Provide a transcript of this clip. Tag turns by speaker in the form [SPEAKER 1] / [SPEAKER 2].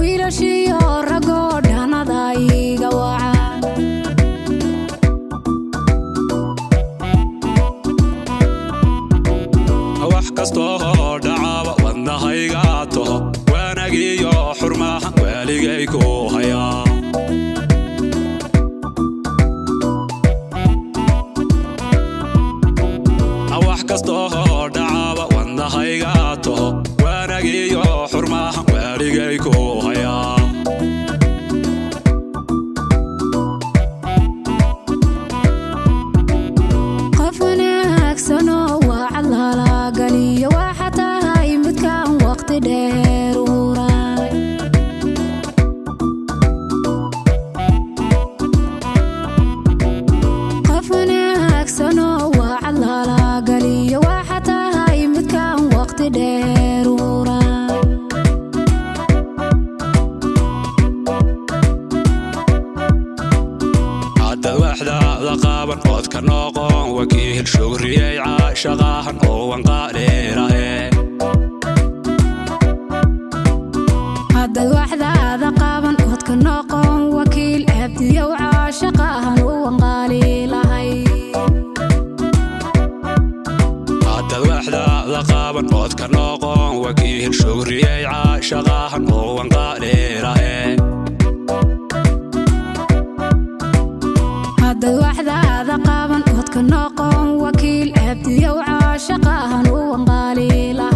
[SPEAKER 1] Wiilashiyo ragoo dhanada iga waca. ku hayaa. Wax kastoo dhacaba wadnahayga taho, waanagiyo xurmahan waarigay ku hayaa.
[SPEAKER 2] Qof wanaagsanoo wacad lalagaliyo waxa tahay midkaan waqti dheer uray. Qof wanaagsanoo wacad lalagaliyo waxa tahay midkaan waqti dheer uray.
[SPEAKER 1] Haddaad waxdaada qaaban ood ka noqon wakiil, shugriyay caashaqahan oo wanqaadheerahe.
[SPEAKER 2] Haddaad waxdaada qaban ood ka noqon wakiil, abdiyow caashaqahan u wanqaali lahay.
[SPEAKER 1] Haddaad waxdaada qaaban ood ka noqon wakiil, shugriyay caashaqahan oo wanqaadheerahe.
[SPEAKER 2] Haddaad waxdaada qaban ood ka noqon wakiil, abdiyow caashaqahan u wanqaali lahay.